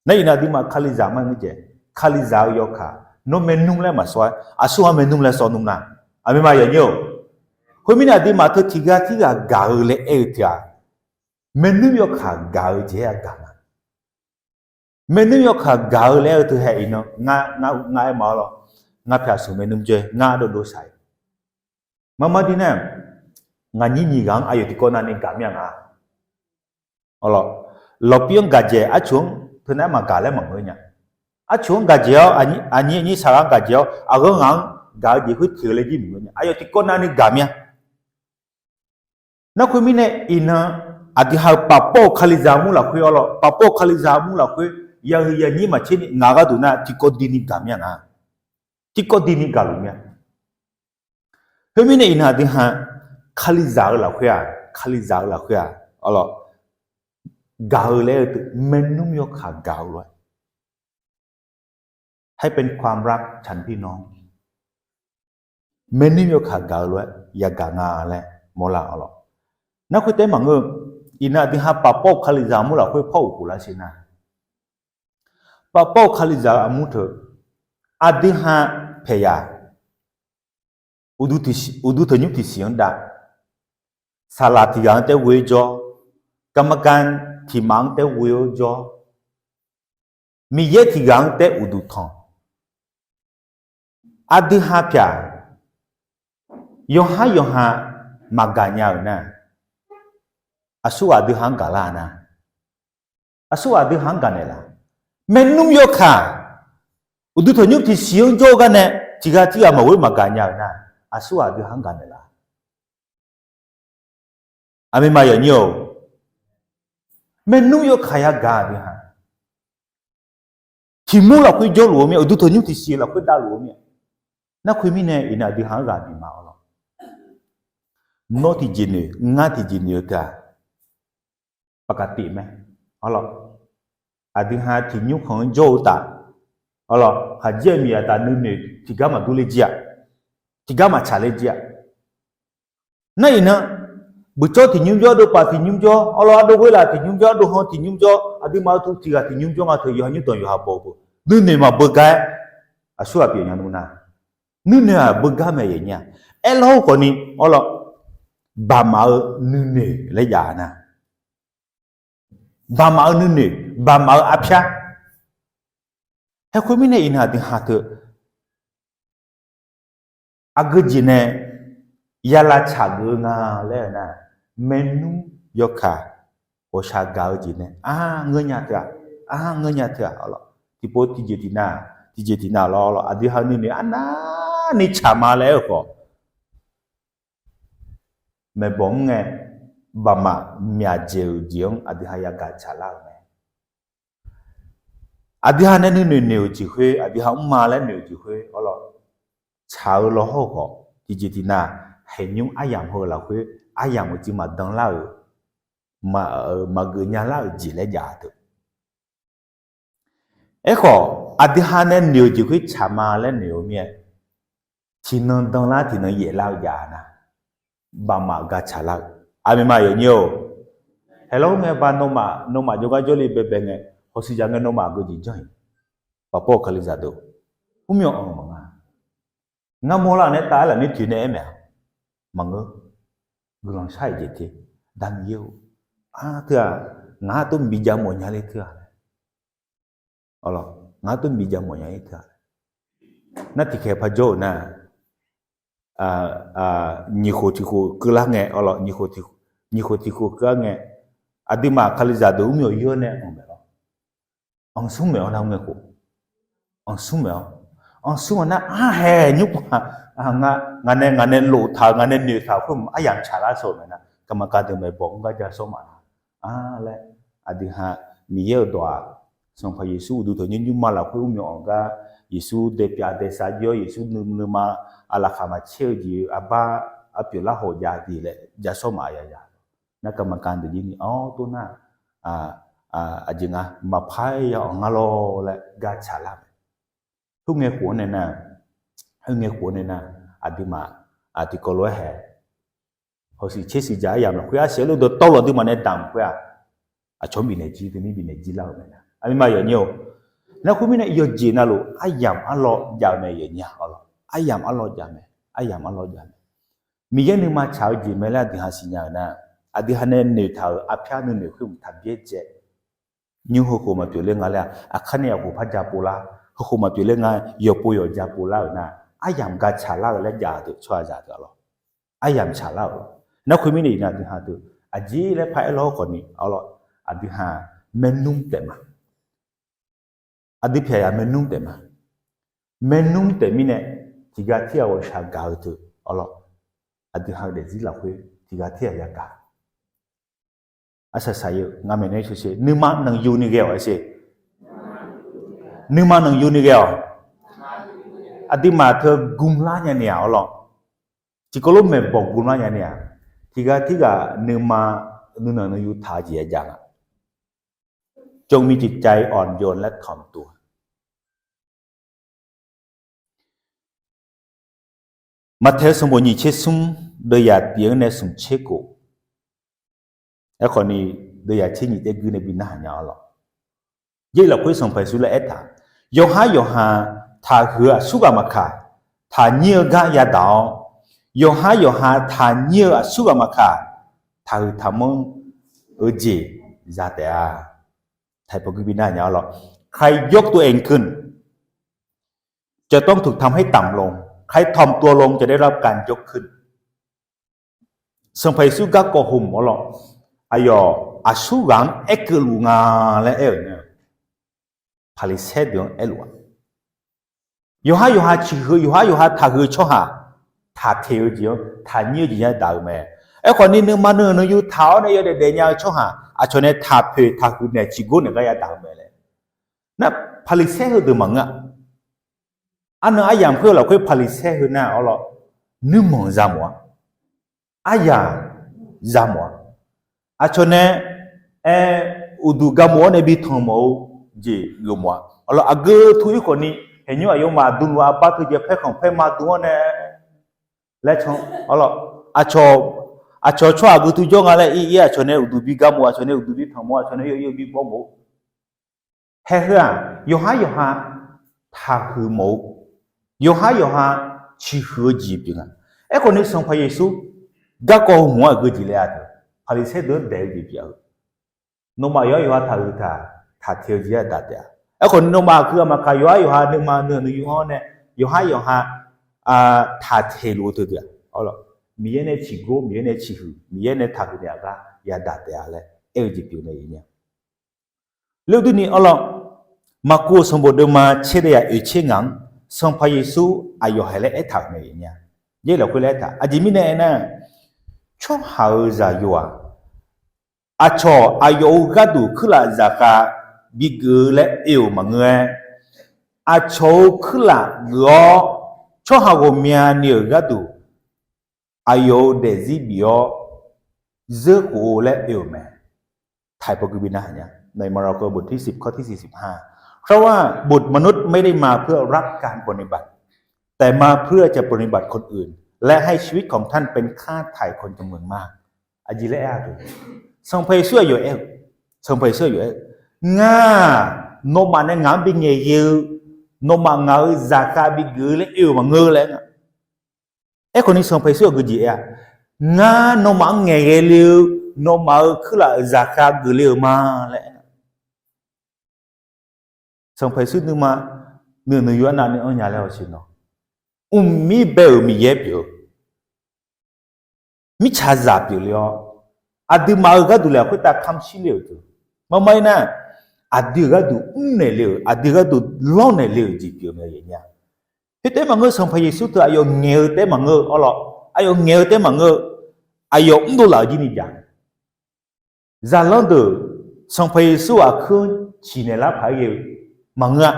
Nar iqnan aqduimaf Kalizaq ma ngeur jaeq, Kalizaq-eu yawkaq, nawr maernmr laer maqsawr-aer, aqsurghaq maernmr laer sawr nmr nar, aqmeq ma yanyir-or. Khoermirnae, aqduimaf teu tiqghaq tirghaq gaq-eu laer aer-eu teu-aq, maernmr yawkaq gaq-eu jeq-aer gaq nga. Maernmr yawkaq gaq-eu laer aer-eu teu hae iqnan, ngar, ngar, ngar aer ma-awr lawr, ngar pyaq smq maernmr jawr-aer ngar dovdov shaq-ir. Marmar dir nar, ngaq nyir nyiq ghaq-anr aqyawf tiqkawv navni gaq mir-a nga. Arlawr, lawqpir-anr gaqdzaeq arcuf-anr teunav-aer maqgaq laer maqngeur nya. Arcuf-anr gaqdzaeq-awr, aqnyir aqnyir saqghaq-anr gaqdzaeq-awr, aqgeu ngaq-anr gaq-eu jeq khoer teq-eu laer jir maqngeur nya. Aqyawf tiqkawv navni gaq mir-a. Nar khoermirnae iqnan, aqdui ha-euq pafpawr-eu Kalizaq mur lafkhoer, arlawr, pafpawr-eu Kalizaq mur lafkhoer, yahuiq yanyir maqtser ni ngaq gharduq nar tiqkawv dini gaq mir-a nga. Tiqkawv dini gaqluf mir-a. Khoermirnae iqnan aqdui ha, Kalizaq-eu lafkhoer-aq, Kalizaq-eu lafkhoer-aq, arlawr, gaq-eu laer-eu teu maernmr yawkaq gaq-eu lof-aer ให้เป็นความรัก ฉันพี่น้อง maernmr yawkaq gaq-eu lof-aer yagaq nga laer mawrlar-awq lawr. Nar khoertaef maqngeur-eu, iqnan aqdui ha pafpawr-eu Kalizaq mur lafkhoer pawr-euq khoflar sher nar, pafpawr-eu Kalizaq-eu armur teu, aqdui ha paeqyaq, uqduq teuq nymr tiqsiq-anr dav, saqlaq tiqghaq-anr taer ghoe-awr jawr, garma gar tiqmaf-anr taer ghoe-awr jawr, Miqyaer tiqghaq-anr taer uqduq tanq, aqdui ha pyaq, yawqhar yawqha maqgaq nya-euq nar, aqsurghaq aqdui ha-anr gaqlar-a nar, aqsurghaq aqdui ha-anr gaqnaeq laf. Maernmr yawkaq, uqduq tanqnymr tiqsiq-anr jawr-eu garnae, tiqghaq tirghaq maqghoer maqgaq nya-euq nar, aqsurghaq aqdui ha-anr gaqnaeq laf. Aqmeq maqyawf nyir-or, maernmr yawkaq yagaq aqdui ha. Tiqmur lafkhoer jawrluf-eu mir-a, uqduq tanqnymr tiqsiq lafkhoer davluf-eu mir-a. Nar khoermirnae iqnan aqdui ha-anr ghaq bif ma-awr lawr. Nawr tiqjeq noeq, ngar tiqjeq noeq-eu teu-aq, paqkaq tif mae. Arlawr, aqdui ha tiqnymr khanq-anr jawr-eu taf, arlawr, khaqdzerzaq miqzaq taf nuinoeq tiqgar maqdur ler jir-a, tiqgar maqtsaq ler jir-a. Nar iqnan, buiqtsawr tiqnymr jawr, ardovpaf tiqnymr jawr, arlawr, ardov ghoerlaf tiqnymr jawr, ardov han tiqnymr jawr, aqduimaf-eu teu tiqghaq tiqnymr jawr nga teu yawqha nymrdanq yawqha baw-eu beu, nuinoeq maqbeu gar-aer, aqsurghaq pyeuf nya nmr nar, nuinoeq-aq beugar mae yaeq nyir-a. Aerlawr-eu khawfni, arlawr, baqmaf-eu nuinoeq laer jav nar, baqmaf-eu nuinoeq, baqmaf-eu arpyar. Haer khoermirnae iqnan aqdui ha teu aqgeu jeq nae ya lavtsaq geuf-eu nga laer-eu nar, maernmr yawkaq ghawqshaq gaq-eu jeq nae ar ngeur nya teu-aq, ar ngeur nya teu-aq, arlawr, tiqpov tiqjeq tiqnav, tiqjeq tiqnav lawr, arlawr, aqdui ha-eu nuinoeq arnavni tsaq ma laer-eu khawf, maeqbawq mr ngae, baqmaf myaqdzaeq-euq jeq-anr aqdui ha yagaq tsaqlar-euq mae. Aqdui ha nae nuinoeq noeq-euq jeq khoer, aqdui ha mrma laer noeq-euq jeq khoer, arlawr, tsaq-eu law hawr-eu khawf, tiqjeq tiqnav, haeqnymr aryamq heu lafkhoer, aryamq-euq jeq maqdan lar-euq, maqgeuf nya lar-euq jeq laer jav teu. Aerkhawf, aqdui ha nae noeq-euq jeq khoer tsaq ma laer noeq-eu mir-aer, tiqnan danlar tiqnan yaeflar-eu jav nar, baqmaf gaq tsaqlar-eu. Aqmeq ma yawnyir-or. Haeqlawr ngae ba nawmaf, nawmaf jawrgar jawrle baebae ngae, hawshuiq jaq ngae nawmaf aqgeu jeq janr-iq. Pafpawr-eu Kalizaq deuq, mrmyawq anq maqnga. Ngar mawrlar nae taf-aer lafnoer toeq nae aer maeq-a. Maqngeur. Guiqlanq shar-iq jeq te. Daqmiqyaer-or, ar teu-aq, ngaq-anr tov bi jav mawf nya ler teu-aq. Ngaq-anr tov bi jav mawf nya ler teu-aq. Nar tiqkhaeq par jawr-euq nar, nyiq khof tiq khof keuvlar ngae, nyiq khof tiq khof keuvlar ngae, aqduimaf Kalizaq deuq mrmyawf yur-awr nae anq maeq lawr. Anqsmr maeq-awr nar, mr ngae khof, anqsmr maeq-awr, anqsmr-awr nar, arhaeq nymr paq, ngaq nae ngaq nae lof taq-euq, ngaq nae noeq taq-euq khoer aryamq tsaqlar shawr-euq mae nar, garma gardeuq maeqbawq mr gar ja shawr maf nar, a laer, aqdui ha Miqyaer-euq dawq-aq, Sanqpaq Yeqsur uqduq tanqnymr nymrma lafkhoer mrmyawf anq gar, Yeqsur daepyav daesav jir-awr, Yeqsur nuima aqlaqkhaq maqtser-eu jeq-eu arbar arpyeuf larhawq jav jeq laer ja shawr maf ya ya. Nar garma gardeuq jir ni, awr, tov nar, aqjeq nga maqpar ya anq ngar lawr laer gar tsaqlar mae. Khoerngae khof-anr nae nar, khoerngae khof-anr nae nar, aqduimaf tiqkawv lof-aer hae, hawshuif tser shuif jaq aryamq lafkhoer arsiq-aer lof dawqtawvluf aqduimaf nae damq khoer-aq, aqcawq-anr bifnaeq jir, deuq mir bifnaeq jir lar-euq mae nar, aqmir ma yawqnyir-or. Nar khoermirnae yawqjeq navluf aryamq arlawr jav-eu mae yawqnya-awr lawr, aryamq arlawr jav mae, aryamq arlawr jav mae. Miqyaer nuima tsaq-eu jeq mae laer aqdui ha siqnya-euq nar, aqdui ha nae noeqtaq-euq arpyar nuinoeq khoer mq taq byaerdzae. Nymr heukhof maqpyeuf ler nga laer-aq, aqkar nae yawkhof par ja pov lar, heukhof maqpyeuf ler nga, yawqpov yawqja pov lar-euq nar, aryamq gar tsaqlar-eu laer jav-eu deuq tsawrhaqzaq deuq-a lawr, aryamq tsaqlar-euq lawr. Nar khoermirnae iqnan aqdui ha deuq aqjeq laer paraer lawr khawfni, awr lawr, aqdui ha maernmr taef ma. Aqdui pyaq yaq maernmr taef ma. Maernmr taef mirnae, tiqghaq tirghaq ghawqshaq gaq-eu teu, awr lawr, aqdui ha-eu daefzir lafkhoer tiqghaq tirghaq yagaq. Arsaq saq-eu ngar maeqnaeq-aer sheuqsheq, nuima nanqyuni ghae-awq arsheq. Nuima nanqyuni ghae-awq. Aqduimaf teu gmlar nyani-aq awr lawr, tiqkawv lof maeqbawq gmlar nyani-aq, tiqghaq tirghaq nuima nuinanq nuiyu taq-eu jeq ya jav nga. จงมีจิตใจอ่อนโยนและถ่อมตัว. Maqtaeq-eu sanqbof nyiq tser smr, deuvyaq tiq-anr nae smq tser kof. Aerkhawfni, deuvyaq tser nyiq taef guir nae bi narhaq nya-awr lawr. Jarlif lafkhoer Sanqpaq Yeqsur laer aertaq, yawqhar yawqha taqhuiq-eu aqsurghaq maqkaq, taqnyir-eu gar yadaq-awr, yawqhar yawqha taqnyir-eu aqsurghaq maqkaq, taqhuiq taqmanr-eu jeq za taef-a. ไทย พอ guir bi narhaq nya-awr lawr, ใครยกตัวเองขึ้นจะต้องถูกทำให้ต่ำลง ใครถ่อมตัวลงจะได้รับการยกขึ้น. Sanqpaq Yeqsur garkawv hmq-awr lawr, aqyawf aqsurghaq-anr aerkeuv luf nga laer aer-euq nar, Paqliqsaer deuq-anr aerluf-a. Yawqhar yawqha ciqhuiq-eu, yawqhar yawqha taqhuiq-eu tsawrhaq, taqteq-eu jeq-anr, taqnyir-eu jeq-anr daq-eu mae. Aerkhawfni, nuima nuinanq nuiyu taq-awr nae yawdaef daefnya-eu tsawrhaq, aqcawq nae taqpoeq taqhuiq naeq ciqgor naeq gar yadaq-eu mae laer. Nar, Paqliqsaer heudeuq maqngeur-a. Arnan aryamq khoer lafkhoer Paqliqsaer heu nar-awr lawr, nuirmanq za mawf-a. Aryaq za mawf-a. Aqcawq nae aer, uqduq ga mawf-awr nae bi tanq mawf-eu jeq geufmawf-a. Awr lawr, aqgeu tu ir khawfni, haeqnymr aqyawfmaf dmluf arbar teujae paerkhanq paerma dm-awr nae laer can. Awr lawr, aqcawq tsawrhaq geutu jawr nga laer ir ir, aqcawq nae uqduq bi ga mawf, aqcawq nae uqduq bi tanq mawf, aqcawq nae yawyaw bi bawr mawf-eu. Haeq heu-aq, yawqhar yawqha taqhuiq mawf-eu, yawqhar yawqha ciqhuiq-eu jeq pyeuf nga. Aerkhawfni, Sanqpaq Yeqsur garkawv hmq-anr aqgeu jeq laer-a teu, Paqliqsaer deuq-anr daeq-eu jeq pyeuf-eu. Nawmaf yawqhar yawqha taqhuiq taq, taqteq-eu jeq-aer daq taef-a. Aerkhawfni, nawmaf aqkuiq aqmaqkaq yawqhar yawqha nuima nuinanq nuiyu-anr nae, yawqhar yawqha taqteq luf-eu teudeuq-aq, Miqyaer nae ciqgor, Miqyaer nae ciqhuiq, Miqyaer nae taqhuiq naeq-a gar yadaq taef-a laer aer-eu jeq pyeuf nae nya. Leudurni awr lawr, Maqkuv-euq sanqbof deuvma tser deuvyaq oeq tser ngaq-anr Sanqpaq Yeqsur aqyawf haiq laer aertaq-euq mae nya. Yaer lafkhoer laer aertaq, aqjeq mirnae aernar, tsawrhaq-euq zaqyo-aq, aqcawq aqyawf-euq gharduq kuirlaf zaqkhav bigeuf-eu laer oe-euq maqngeur-aer, aqcawq-euq kuirlaf geuf-awr, tsawrhaq ghawqmyani-euq gharduq aqyawf-euq daefzir bif-awr zeurkhof-eu laer oe-euq mae. ไทย พอ guir bi narhaq nya. ในมาระโกบทที่สิบ ข้อที่สี่สิบห้า เพราะว่าบุตรมนุษย์ไม่ได้มาเพื่อรับการปฏิบัติ แต่มาเพื่อจะปฏิบัติคนอื่น และให้ชีวิตของท่านเป็นค่าไถ่คนจำนวนมาก Aqjeq laer aer-a teu, Sanqpaq Yeqsur aqyawf aer-eu, Sanqpaq Yeqsur aqyawf aer-eu, Ngar nawmaf nae ngaq-anr bi ngaeqghae-eu, nawmaf ngaq-euq zaqkhav bigeuf-eu laer oe-euq maqngeur laer nga. Aerkhawfni, Sanqpaq Yeqsur aqgeu jeq aer-a, Ngar nawmaf-anr ngaeqghae le-eu, nawmaf-euq kuirlaf-euq zaqkhav geufle-euq ma laer aer-a. Sanqpaq Yeqsur nuima nuinanq nuiyu arnavni anr nya laer hawsher nawq. mqmir bae-euq Miqyaer pyeuf-eu, mirtsaqzaq pyeufle-awr, aqduimaf-euq gharduq lef-aq khoertav kamq shir le-euq teu. Marmar-ir nar, aqdui-euq gharduq mrnaeq le-euq, aqdui-euq gharduq lawrnaeq le-euq jeq pyeuf mae nya. Khoertaef maqngeur, Sanqpaq Yeqsur teu aqyawf ngaeq-eu taef maqngeur-eu, arlawq, aqyawf ngaeq-eu taef maqngeur-eu, aqyawf mrdov laf-eu jir ni jav. Zaqlanr deuq Sanqpaq Yeqsur aqkuir-anr ciqnaeq lar paq-aer ghae-eu maqngeur-a.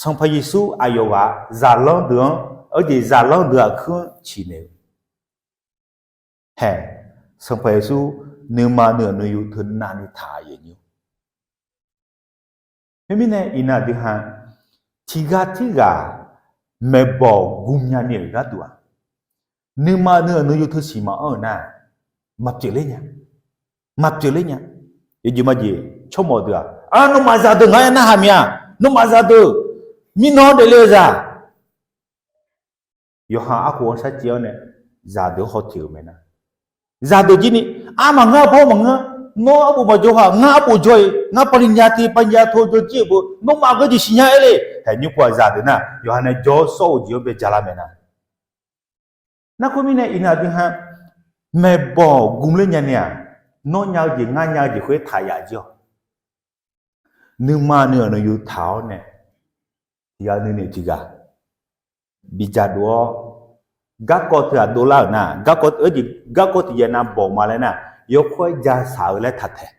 Sanqpaq Yeqsur aqyawf ghaq zaqlanr deuq-anr, arjeq zaqlanr deuq aqkuir-anr ciqnaeq-eu hae. Sanqpaq Yeqsur nuima nuiq-aq nuiyu teu navni taq-a yaeq nyir-or. Khoermirnae iqnan aqdui ha tiqghaq tirghaq maeqbawq gmnya ni-euq gharduq-aq, nuima nuiq-aq nuiyu teu siq maqanr-euq nar, maqpyeuf ler nya, maqpyeuf ler nya. Yawjeq majeq tsawrmawf deuq-aq, a, nawmaf zaqdeuq ngar aer narhaq mya, nawmaf zaqdeuq mirnan-anr daefle-eu zaq Yawqha arkhof-anr sarciv-awr nae zaqdeuq-anr hawteq-euq mae nar, zaqdeuq jir ni, a, maqngeur, arbawr maqngeur, nawr arbof maqjawr haq ngar arbof jawr-iq, ngar paqlinya te paqnya tov jawr jir-euq beu nawmaf geur jeq siqnya aer le. Haeq nymr pov-aq zaqdeuq nar yawqha nae jawr-awr sawr-eu jeq-anr bae ja lar mae nar. Narkhoer mirnae iqnan aqdui ha maeqbawq gmler nya ni-aq, nawr nya-eu jeq ngar nya-eu jeq khoer taq yaf jir-awq. Nuima nuiq-aq nuiyu taq-awr nae tiqghaq nuinoeq tiqghaq bidzaq dov-awr, garkawv teughaq dovlar-euq nar, garkawv tiqjeq nav bawq ma laer nar, yawkawr-aer ja shaq-eu laer taq taeq.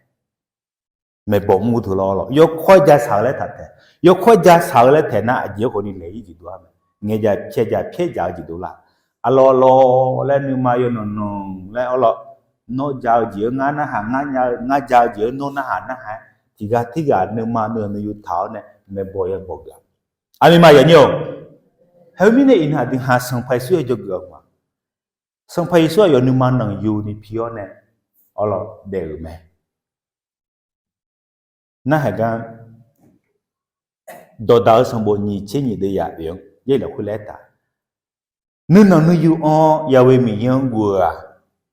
Maeqbawq mr teu lawr lawr, yawkawr-aer ja shaq-eu laer taq taeq. Yawkawr-aer ja shaq-eu laer taeq nar aqjeq-aer khawf ni laeq-ir jeq dovlar mae. Ngaeq jaq pyaeq jaq pyaer jaq-eu jeq dovlar. Aqlawq lawq laer nuima yawnanq nanq laer arlawr, nawr ja-eu jeq-anr ngar narhaq ngar nya-eu, ngar ja-eu jeq-anr nawr narhaq narhaq-aer tiqghaq tirghaq nuima nuiq-aq nuiyu taq-awr nae maeqbawq ya bawq geuf-a. Aqmeq ma yaqnyir-awq. Haeq-eu mirnae iqnan aqdui ha Sanqpaq Yeqsur-aer jawrgeuf-a ma. Sanqpaq Yeqsur aqyawf nuima nanqyu ni pi-awr nae arlawr daef-euq mae. Narhaq gar Dawqdaq-eu sanqbof nyiq tser nyiq deuv yaf oeq-anr yaer lafkhoer laer taq, nuinanq nuiyu-anr Yahweh Miqyaer-anr guv-eu-aq,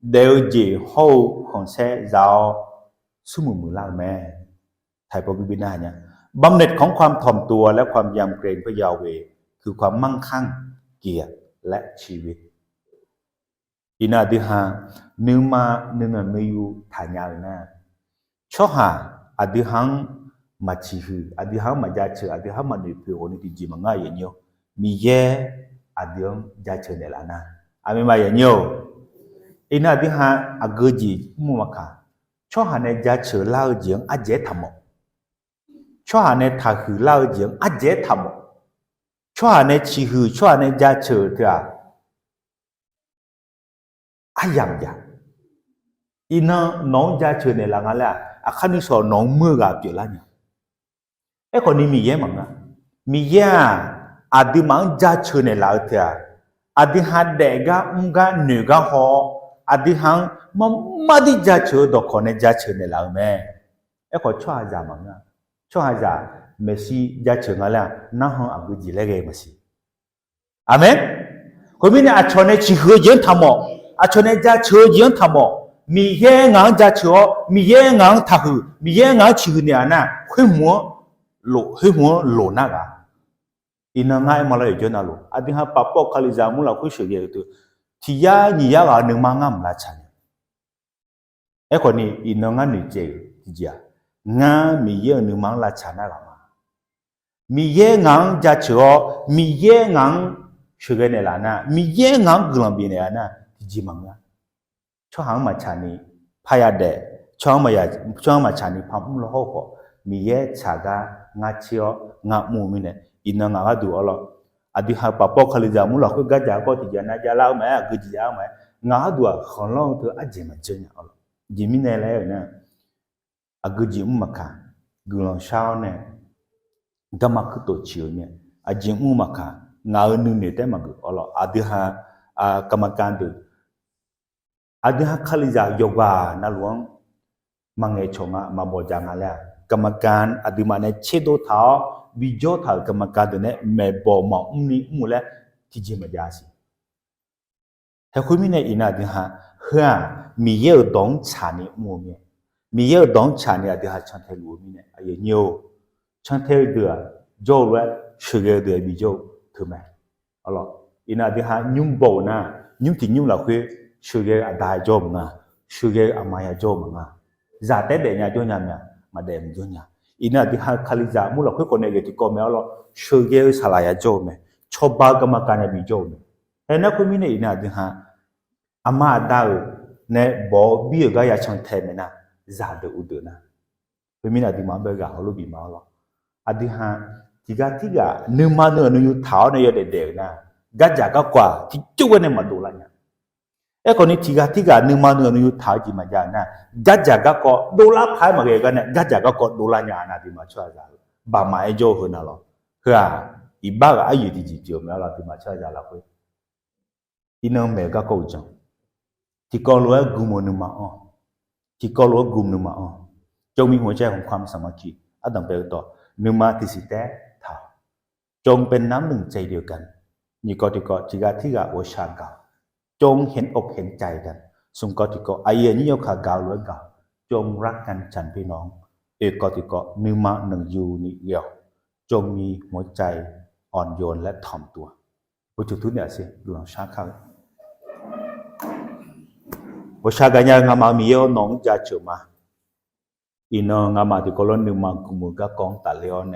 daef-eu jeq hawr-eu khanqsaer za-awr smrmuiq muiqlar-eu mae. ไทย พระคัมภีร์ เปรียบเทียบ ความถ่อมตัวและความยำเกรงพระยาห์เวห์ คือความมั่งคั่ง เกียรติ และชีวิต Iqnan aqdui ha nuima nuinanq nuiyu taqnya-eu nar, tsawrhaq aqdui ha-anr maqciqhuiq, aqdui ha-anr maqjaceuq, aqdui ha-anr maqnoeqpoeq ghawqni tiqjeq maqngeur-a yaeqnyir-awr, Miqyaer aqdui-anr jaceuq naeqlaf nar, aqmeq ma yaeqnyir-awq. Iqnan aqdui ha aqgeu jeq mr-eu maqkaq, tsawrhaq nae jaceuq lar-eu jeq-anr ardzaeq-aer taqmawf. Tsawrhaq nae taqhuiq lar-eu jeq-anr ardzaeq-aer taqmawf. Tsawrhaq nae ciqhuiq, tsawrhaq nae jaceuq teu-aq, aryamq jaq. Iqnan nawq-anr jaceuq naeqlaf nga laer-aq, aqkar nuisawq nawq-anr muir-eu ghaq pyeuflar nya. Aerkhawf ni Miqyaer maqngeur. Miqyaer-aq, aqduimaf-anr jaceuq naeqlaf-eu teu-aq, aqdui ha daef gar mr gar noeq gar haw-awr, aqdui ha-anr marmar dir jaceuq-eu dawqkawq nae jaceuq naeqlaf-eu mae. Aerkhawf tsawrhaqzaq maqngeur. Tsawrhaqzaq maeqshi jaceuq nga laer-aq, narhan aqgeu jeq laer ghae maqsiq. Aqmeq. Khoermirnae aqcawq nae ciqhuiq-eu jeq-anr taqmawf, aqcawq nae jaceuq-eu jeq-anr taqmawf. Miqyaer ngaq-anr jaceuq-awr, Miqyaer ngaq-anr taqhuiq, Miqyaer ngaq-anr ciqhuiq naeq-aq nar, khoermq-anr lof, khoermq-anr lof nar ghaq. Iqnan ngar aer ma lawr, yawqjawr navluf aqdui ha pafpawr-eu Kalizaq mur lafkhoer sheuqghae-eu teu, tiq yar nyiq yar ghaq nuima ngar mq lavtsaq nya. Aerkhawf ni iqnan ngar noeqtsaev-euq tiqjeq-aq, ngar Miqyaer-euq nuima-anr lavtsaq nar ghaq ma. Miqyaer ngaq-anr jaceuq-awr, Miqyaer ngaq-anr sheuqghae naeqlaf nar, Miqyaer ngaq-anr guiqlanq bifnaeq-a nar, tiqjeq maqngeur-a. Tsawrhaq-anr maqtsaq ni parya daef, tsawrhaq-anr maqtsaq ni par mr law hawr-eu khawf, Miqyaer tsaq gar ngar tser-awr ngar mr-eu mirnae, iqnan ngaq gharduq arlawr, aqdui ha-eu pafpawr Kalizaq mur lafkhoer gardzaq garkawv tiqjeq nav javlar-eu maqaer, aqgeu jeq javlar-eu maqaer, ngaq gharduq-aq khanqlanr-eu teu ardzaeq maqjanr nya-a. Jeq mirnae laer aer-eu nar, aqgeu jeq mr maqkaq, guiqlanq shar-awr nae garma kuirtof ciq-eu mae. Aqjeq mr maqkaq, ngaq-euq nuinoeq taef-aer maqgeuf arlawr, aqdui ha กรรมการ deuq, aqdui ha Kalizaq yawqghaq navluf-anr maqngaeq cawq nga, maqbawq dzaq nga laer-aq, กรรมการ aqduimaf nae tserdov taq-awr bijawr taq-euq กรรมการ deuq nae maeqbawq maqmr ni mr-eu laer tiqjeq maqjav siq. Haeq khoermirnae iqnan aqdui ha, heu-aq Miqyaer-euq dawq-anr tsaqni mr-eu mir-a. Miqyaer-euq dawq-anr tsaqni aqdui ha cantae luf-eu mirnae, aqyuif aqnyir-or, cantae-eu deuq-aq jawr-eu lof-aer sheuqghae-eu deuq-aq bijawr-eu teu mae. Arlawr, Iqnan aqdui ha nymr baw-euq nar, nymr tiq nymr lafkhoer sheuqghae-eu aqda ya jawr-eu maqnga, sheuqghae-eu aqma ya jawr-eu maqnga. Zaq taef-aer daefnya jawr nya mae, maqdaef maqjawr nya. Iqnan aqdui ha Kalizaq mur lafkhoer khawf nae ghae tiqkawv mae arlawr, sheuqghae-eu saqlaq ya jawr-eu mae, cawba-eu garma kav nya bijawr-eu mae. Aernar khoermirnae iqnan aqdui ha aqma aqda-euq nae bawq-awr bir-euq gar ya cantae mae nar, zaqdeuq uqdeuq nar, khoermirnae aqduimaf-anr bae ghaq heulof bif ma arlawr. Aqdui ha tiqghaq tirghaq nuima nuianq nuiyu taq-awr nae yawdaef daef-euq nar, gardzaq garkawv-aq tiqjawr ghae nae maqdov lar nya. Aerkhawf ni tiqghaq tirghaq nuima nuianq nuiyu taq-eu jeq maqjav-euq nar, gardzaq garkawv dovlar paq-aer maqghae-eu gar nae gardzaq garkawv dovlar nya-a nar, aqduimaf tsawrhaqzaq-eu baqmaf-aer jawr-eu heu nar lawr. Heu-aq, iqbax-euq aryoeq tiqjeq pyeuf-eu mae arlawr, aqduimaf tsawrhaqzaq lafkhoer. Iqnan maeq-eu garkawv uqdzan, tiqkawv lof-aer gmq-eu nuima anr, tiqkawv lof-aer gmq nuima anr, จงมีหัวใจของความสามัคคี ardanq bae-eu dawq, nuima tiqsiq taef-aer taq-awq. จงเป็นน้ำหนึ่งใจเดียวกัน nyiq kawv tiqkawv tiqghaq tirghaq ghawqshaq gaq-awq. จงเห็นอกเห็นใจกัน smq kawv tiqkawv aqyuif aqnyir yawkaq gaq-eu lof-aer gaq-awq. จงรักกันฉันพี่น้อง oeq kawv tiqkawv nuima nanqyuni ghae-awq. จงมีหัวใจอ่อนโยนและถ่อมตัว Uqcif tur naeq-aq sher guiqlanq shar kar-eu. Ghawqshaq gaq nya-eu ngamaf-eu Miqyaer-awr, nawq-anr jaceuq ma. Iqnan ngamaf tiqkawv lof-aer nuima gmq-eu garkawv-anr tafler-awr